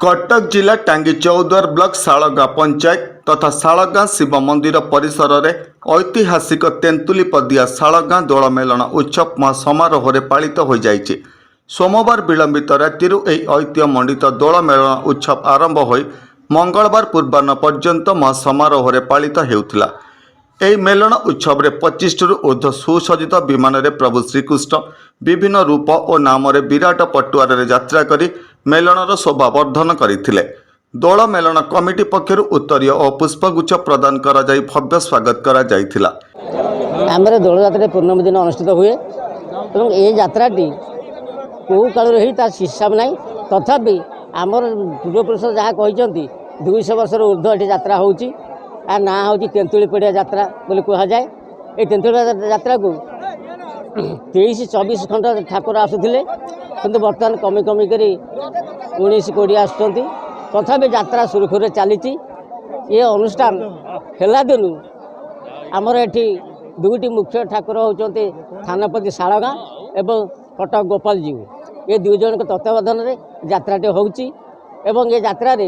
କଟକ ଜିଲ୍ଲା ଟାଙ୍ଗୀ ଚୌଦ୍ୱାର ବ୍ଲକ ଶାଳଗାଁ ପଞ୍ଚାୟତ ତଥା ଶାଳଗାଁ ଶିବ ମନ୍ଦିର ପରିସରରେ ଐତିହାସିକ ତେନ୍ତୁଲିପଦିଆ ଶାଳଗାଁ ଦୋଳ ମେଲଣ ଉତ୍ସବ ମହାସମାରୋହରେ ପାଳିତ ହୋଇଯାଇଛି। ସୋମବାର ବିଳମ୍ବିତ ରାତିରୁ ଏହି ଐତିହ୍ୟ ମଣ୍ଡିତ ଦୋଳ ମେଳଣ ଉତ୍ସବ ଆରମ୍ଭ ହୋଇ ମଙ୍ଗଳବାର ପୂର୍ବାହ୍ନ ପର୍ଯ୍ୟନ୍ତ ମହାସମାରୋହରେ ପାଳିତ ହେଉଥିଲା। ଏହି ମେଲଣ ଉତ୍ସବରେ 25ଟିରୁ ଉର୍ଦ୍ଧ୍ୱ ସୁସଜ୍ଜିତ ବିମାନରେ ପ୍ରଭୁ ଶ୍ରୀକୃଷ୍ଣ ବିଭିନ୍ନ ରୂପ ଓ ନାମରେ ବିରାଟ ପଟୁଆରରେ ଯାତ୍ରା କରି ମେଲଣର ଶୋଭା ବର୍ଦ୍ଧନ କରିଥିଲେ। ଦୋଳ ମେଲଣ କମିଟି ପକ୍ଷରୁ ଉତ୍ତରୀୟ ଓ ପୁଷ୍ପଗୁଚ୍ଛ ପ୍ରଦାନ କରାଯାଇ ଭବ୍ୟ ସ୍ୱାଗତ କରାଯାଇଥିଲା। ଆମର ଦୋଳଯାତ୍ରା ପୂର୍ଣ୍ଣମୀ ଦିନ ଅନୁଷ୍ଠିତ ହୁଏ ଏବଂ ଏ ଯାତ୍ରାଟି କେଉଁ କାଳରୁ ହେଇ ତା ହିସାବ ନାହିଁ। ତଥାପି ଆମର ପୂର୍ବପୁରୁଷ ଯାହା କହିଛନ୍ତି, 200 ବର୍ଷରୁ ଉର୍ଦ୍ଧ୍ୱ ଏଠି ଯାତ୍ରା ହେଉଛି। ଆ ନାଁ ହେଉଛି ତେନ୍ତୁଳି ପଡ଼ିଆ ଯାତ୍ରା ବୋଲି କୁହାଯାଏ। ଏଇ ତେନ୍ତୁଳି ଯାତ୍ରାକୁ 23-24 ଖଣ୍ଡ ଠାକୁର ଆସୁଥିଲେ, କିନ୍ତୁ ବର୍ତ୍ତମାନ କମି କମି କରି 19-20 ଆସୁଛନ୍ତି। ତଥାପି ଯାତ୍ରା ସୁରୁଖୁରୁରେ ଚାଲିଛି। ଏ ଅନୁଷ୍ଠାନ ହେଲା ଦିନୁ ଆମର ଏଠି ଦୁଇଟି ମୁଖ୍ୟ ଠାକୁର ହେଉଛନ୍ତି ଥାନପତି ଶାଳଗାଁ ଏବଂ କଟକ ଗୋପାଳଜୀଉ। ଏ ଦୁଇ ଜଣଙ୍କ ତତ୍ତ୍ୱାବଧାନରେ ଯାତ୍ରାଟି ହେଉଛି ଏବଂ ଏ ଯାତ୍ରାରେ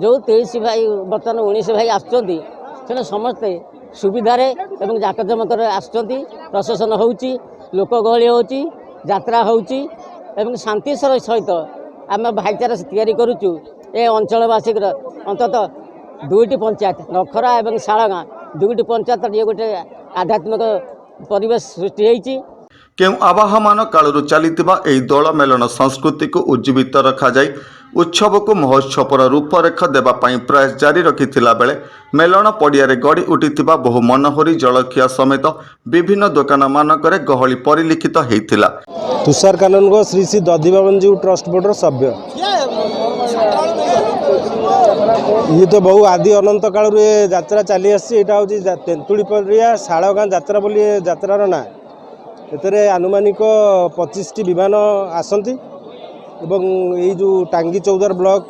ଯେଉଁ 23 ଭାଇ, ବର୍ତ୍ତମାନ 19 ଭାଇ ଆସୁଛନ୍ତି, ସେମାନେ ସମସ୍ତେ ସୁବିଧାରେ ଏବଂ ଜାକଜମକରେ ଆସୁଛନ୍ତି। ପ୍ରଶାସନ ହେଉଛି, ଲୋକ ଗହଳି ହେଉଛି, ଯାତ୍ରା ହେଉଛି ଏବଂ ଶାନ୍ତି ସହିତ ଆମେ ଭାଇଚାରା ତିଆରି କରୁଛୁ। ଏ ଅଞ୍ଚଳବାସୀଙ୍କର ଅନ୍ତତଃ ଦୁଇଟି ପଞ୍ଚାୟତ, ନଖରା ଏବଂ ଶାଳଗାଁ, ଦୁଇଟି ପଞ୍ଚାୟତ ଇଏ ଗୋଟେ ଆଧ୍ୟାତ୍ମିକ ପରିବେଶ ସୃଷ୍ଟି ହେଇଛି। କେଉଁ ଆବାହମାନ କାଳରୁ ଚାଲିଥିବା ଏହି ଦୋଳ ମେଲଣ ସଂସ୍କୃତିକୁ ଉଜ୍ଜୀବିତ ରଖାଯାଇ ଉତ୍ସବକୁ ମହୋତ୍ସବର ରୂପରେଖ ଦେବା ପାଇଁ ପ୍ରୟାସ ଜାରି ରଖିଥିଲା ବେଳେ ମେଲଣ ପଡ଼ିଆରେ ଗଢ଼ି ଉଠିଥିବା ବହୁ ମନୋହରୀ ଜଳଖିଆ ସମେତ ବିଭିନ୍ନ ଦୋକାନମାନଙ୍କରେ ଗହଳି ପରିଲିଖିତ ହେଇଥିଲା। ତୁଷାର କାନୁନଗୋ, ଶ୍ରୀ ଶ୍ରୀ ଦଧିବାମନଜୀଉ ଟ୍ରଷ୍ଟ ବୋର୍ଡ଼ର ସଭ୍ୟ। ଇଏ ତ ବହୁ ଆଦି ଅନନ୍ତ କାଳରୁ ଏ ଯାତ୍ରା ଚାଲି ଆସିଛି। ଏଇଟା ହେଉଛି ତେନ୍ତୁଳିପଡ଼ିଆ ଶାଳଗାଁ ଯାତ୍ରା ବୋଲି ଏ ଯାତ୍ରାର ନାଁ। ଏଥିରେ ଆନୁମାନିକ 25ଟି ବିମାନ ଆସନ୍ତି ଏବଂ ଏଇ ଯେଉଁ ଟାଙ୍ଗୀ ଚୌଦ୍ୱାର ବ୍ଲକ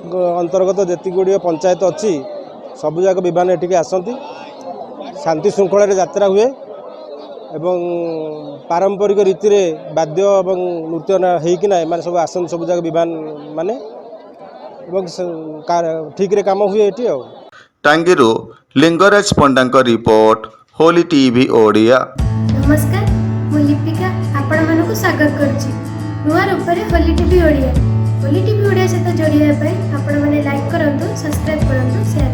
ଅନ୍ତର୍ଗତ ଯେତିକି ଗୁଡ଼ିଏ ପଞ୍ଚାୟତ ଅଛି, ସବୁଯାକ ବିମାନ ଏଠିକି ଆସନ୍ତି। ଶାନ୍ତି ଶୃଙ୍ଖଳାରେ ଯାତ୍ରା ହୁଏ ଏବଂ ପାରମ୍ପରିକ ରୀତିରେ ବାଦ୍ୟ ଏବଂ ନୃତ୍ୟ ହେଇକିନା ଏମାନେ ସବୁ ଆସନ୍ତି, ସବୁ ଯାକ ବିମାନ ମାନେ, ଏବଂ ଠିକରେ କାମ ହୁଏ ଏଠି ଆଉ। ଟାଙ୍ଗୀରୁ ଲିଙ୍ଗରାଜ ପଣ୍ଡାଙ୍କ ରିପୋର୍ଟ, ହୋଲି ଟିଭି ଓଡ଼ିଆ। ନମସ୍କାର, ମୁଁ ଲିପିକା ଆପଣମାନଙ୍କୁ ସ୍ୱାଗତ କରୁଛି ନୂଆ ରୂପରେ ହୋଲି ଟିଭି ଓଡ଼ିଆ। ହୋଲି ଟିଭି ଓଡ଼ିଆ ସହିତ ଯୋଡ଼ି ହେବା ପାଇଁ ଆପଣମାନେ ଲାଇକ୍ କରନ୍ତୁ, ସବସ୍କ୍ରାଇବ୍ କରନ୍ତୁ, ସେୟାର